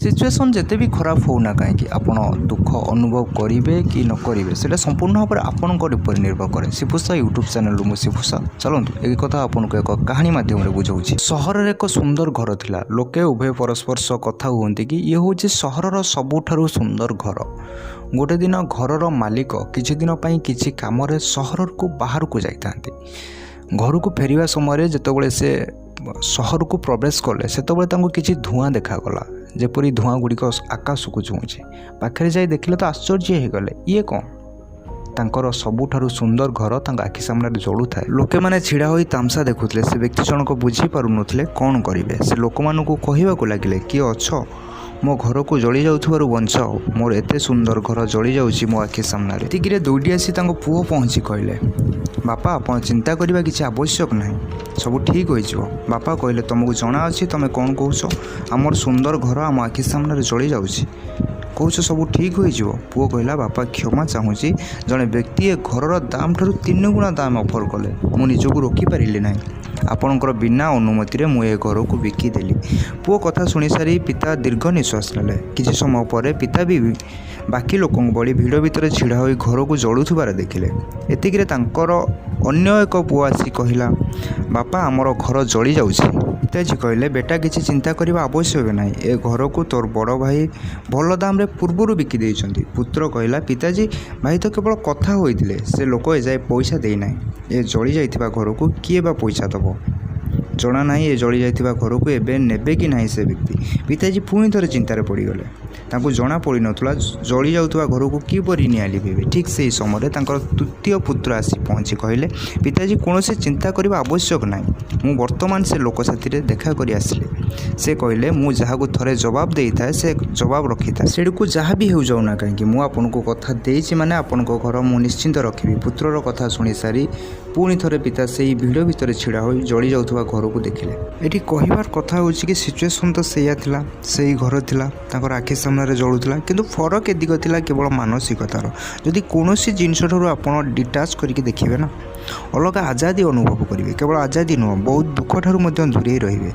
Situation ଯେତେ ବି ଖରାପ ହେଉନା କାହିଁକି, ଆପଣ ଦୁଃଖ ଅନୁଭବ କରିବେ କି ନ କରିବେ, ସେଇଟା ସମ୍ପୂର୍ଣ୍ଣ ଭାବରେ ଆପଣଙ୍କ ଉପରେ ନିର୍ଭର କରେ। ଶିବୁସା ୟୁଟ୍ୟୁବ୍ ଚ୍ୟାନେଲରୁ ମୁଁ ଶିବୁସା। ଚାଲନ୍ତୁ, ଏହି କଥା ଆପଣଙ୍କୁ ଏକ କାହାଣୀ ମାଧ୍ୟମରେ ବୁଝାଉଛି। ସହରରେ ଏକ ସୁନ୍ଦର ଘର ଥିଲା। ଲୋକେ ଉଭୟ ପରସ୍ପର ସହ କଥା ହୁଅନ୍ତି କି ଇଏ ହେଉଛି ସହରର ସବୁଠାରୁ ସୁନ୍ଦର ଘର। ଗୋଟେ ଦିନ ଘରର ମାଲିକ କିଛି ଦିନ ପାଇଁ କିଛି କାମରେ ସହରକୁ ବାହାରକୁ ଯାଇଥାନ୍ତି। ଘରକୁ ଫେରିବା ସମୟରେ ଯେତେବେଳେ ସେ ସହରକୁ ପ୍ରବେଶ କଲେ, ସେତେବେଳେ ତାଙ୍କୁ କିଛି ଧୂଆଁ ଦେଖାଗଲା, ଯେପରି ଧୂଆଁ ଗୁଡ଼ିକ ଆକାଶକୁ ଛୁଉଁଛି। ପାଖରେ ଯାଇ ଦେଖିଲେ ତ ଆଶ୍ଚର୍ଯ୍ୟ ହେଇଗଲେ, ଇଏ କ'ଣ? ତାଙ୍କର ସବୁଠାରୁ ସୁନ୍ଦର ଘର ତାଙ୍କ ଆଖି ସାମ୍ନାରେ ଜଳୁଥାଏ। ଲୋକମାନେ ଛିଡ଼ା ହୋଇ ତାମସା ଦେଖୁଥିଲେ। ସେ ବ୍ୟକ୍ତି ଜଣକ ବୁଝିପାରୁନଥିଲେ କ'ଣ କରିବେ। ସେ ଲୋକମାନଙ୍କୁ କହିବାକୁ ଲାଗିଲେ, "କିଏ ଅଛ? ମୋ ଘରକୁ ଜଳି ଯାଉଥିବାରୁ ବଞ୍ଚାଅ। ମୋର ଏତେ ସୁନ୍ଦର ଘର ଜଳି ଯାଉଛି ମୋ ଆଖି ସାମ୍ନାରେ।" ଏତିକିରେ ଦୌଡ଼ି ଆସି ତାଙ୍କ ପୁଅ ପହଞ୍ଚି କହିଲେ, "ବାପା, ଆପଣ ଚିନ୍ତା କରିବା କିଛି ଆବଶ୍ୟକ ନାହିଁ, ସବୁ ଠିକ୍ ହୋଇଯିବ।" ବାପା କହିଲେ, "ତୁମକୁ ଜଣାଅଛି ତୁମେ କ'ଣ କହୁଛ? ଆମର ସୁନ୍ଦର ଘର ଆମ ଆଖି ସାମ୍ନାରେ ଜଳି ଯାଉଛି, କହୁଛ ସବୁ ଠିକ୍ ହୋଇଯିବ?" ପୁଅ କହିଲା, "ବାପା, କ୍ଷମା ଚାହୁଁଛି। ଜଣେ ବ୍ୟକ୍ତି ଏ ଘରର ଦାମ ଠାରୁ ତିନି ଗୁଣା ଦାମ ଅଫର୍ କଲେ। ମୁଁ ନିଜକୁ ରୋକିପାରିଲି ନାହିଁ। ଆପଣଙ୍କର ବିନା ଅନୁମତିରେ ମୁଁ ଏ ଘରକୁ ବିକିଦେଲି।" ପୁଅ କଥା ଶୁଣିସାରି ପିତା ଦୀର୍ଘ ନିଶ୍ୱାସ ନେଲେ। କିଛି ସମୟ ପରେ ପିତା ବି ବାକି ଲୋକଙ୍କ ଭଳି ଭିଡ଼ ଭିତରେ ଛିଡ଼ା ହୋଇ ଘରକୁ ଜଳୁଥିବାର ଦେଖିଲେ। ଏତିକିରେ ତାଙ୍କର ଅନ୍ୟ ଏକ ପୁଅ ଆସି କହିଲା, "ବାପା, ଆମର ଘର ଜଳି ଯାଉଛି।" ପିତାଜୀ କହିଲେ, "ବେଟା, କିଛି ଚିନ୍ତା କରିବା ଆବଶ୍ୟକ ନାହିଁ। ଏ ଘରକୁ ତୋର ବଡ଼ ଭାଇ ଭଲ ଦାମରେ ପୂର୍ବରୁ ବିକି ଦେଇଛନ୍ତି।" ପୁତ୍ର କହିଲା, "ପିତାଜୀ, ଭାଇ ତ କେବଳ କଥା ହୋଇଥିଲେ। ସେ ଲୋକ ଏଯାଏ ପଇସା ଦେଇନାହିଁ। ଏ ଜଳି ଯାଇଥିବା ଘରକୁ କିଏ ବା ପଇସା ଦେବ? ଜଣା ନାହିଁ ଏ ଜଳି ଯାଇଥିବା ଘରକୁ ଏବେ ନେବେ କି ନାହିଁ ସେ ବ୍ୟକ୍ତି।" ପିତାଜୀ ପୁଣି ଥରେ ଚିନ୍ତାରେ ପଡ଼ିଗଲେ। ତାଙ୍କୁ ଜଣା ପଡ଼ିନଥିଲା ଜଳି ଯାଉଥିବା ଘରକୁ କିପରି ନିଆଁ ଲିଭେଇବେ। ଠିକ୍ ସେହି ସମୟରେ ତାଙ୍କର ତୃତୀୟ ପୁତ୍ର ଆସି ପହଞ୍ଚି କହିଲେ, "ପିତାଜୀ, କୌଣସି ଚିନ୍ତା କରିବା ଆବଶ୍ୟକ ନାହିଁ। ମୁଁ ବର୍ତ୍ତମାନ ସେ ଲୋକ ସାଥିରେ ଦେଖା କରି ଆସିଲି। ସେ କହିଲେ, ମୁଁ ଯାହାକୁ ଥରେ ଜବାବ ଦେଇଥାଏ, ସେ ଜବାବ ରଖିଥାଏ। ସେଠିକୁ ଯାହା ବି ହେଉଯାଉ ନା କାହିଁକି, ମୁଁ ଆପଣଙ୍କୁ କଥା ଦେଇଛି ମାନେ ଆପଣଙ୍କ ଘର ମୁଁ ନିଶ୍ଚିନ୍ତ ରଖିବି।" ପୁତ୍ରର କଥା ଶୁଣି ସାରି ପୁଣି ଥରେ ପିତା ସେଇ ଭିଡ଼ ଭିତରେ ଛିଡ଼ା ହୋଇ ଜଳି ଯାଉଥିବା ଘରକୁ ଦେଖିଲେ। ଏଠି କହିବାର କଥା ହେଉଛି କି ସିଚୁଏସନ୍ ତ ସେଇଆ ଥିଲା, ସେଇ ଘର ଥିଲା, ତାଙ୍କର ଆଖି ସାମ୍ନାରେ ଜଳୁଥିଲା, କିନ୍ତୁ ଫରକ ଏତିକ ଥିଲା କେବଳ ମାନସିକତାର। ଯଦି କୌଣସି ଜିନିଷଠାରୁ ଆପଣ ଡିଟାଚ୍ କରିକି ଦେଖିବେ ନା, ଅଲଗା ଆଜାଦି ଅନୁଭବ କରିବେ। କେବଳ ଆଜାଦି ନୁହଁ, ବହୁତ ଦୁଃଖ ଠାରୁ ମଧ୍ୟ ଦୂରେଇ ରହିବେ।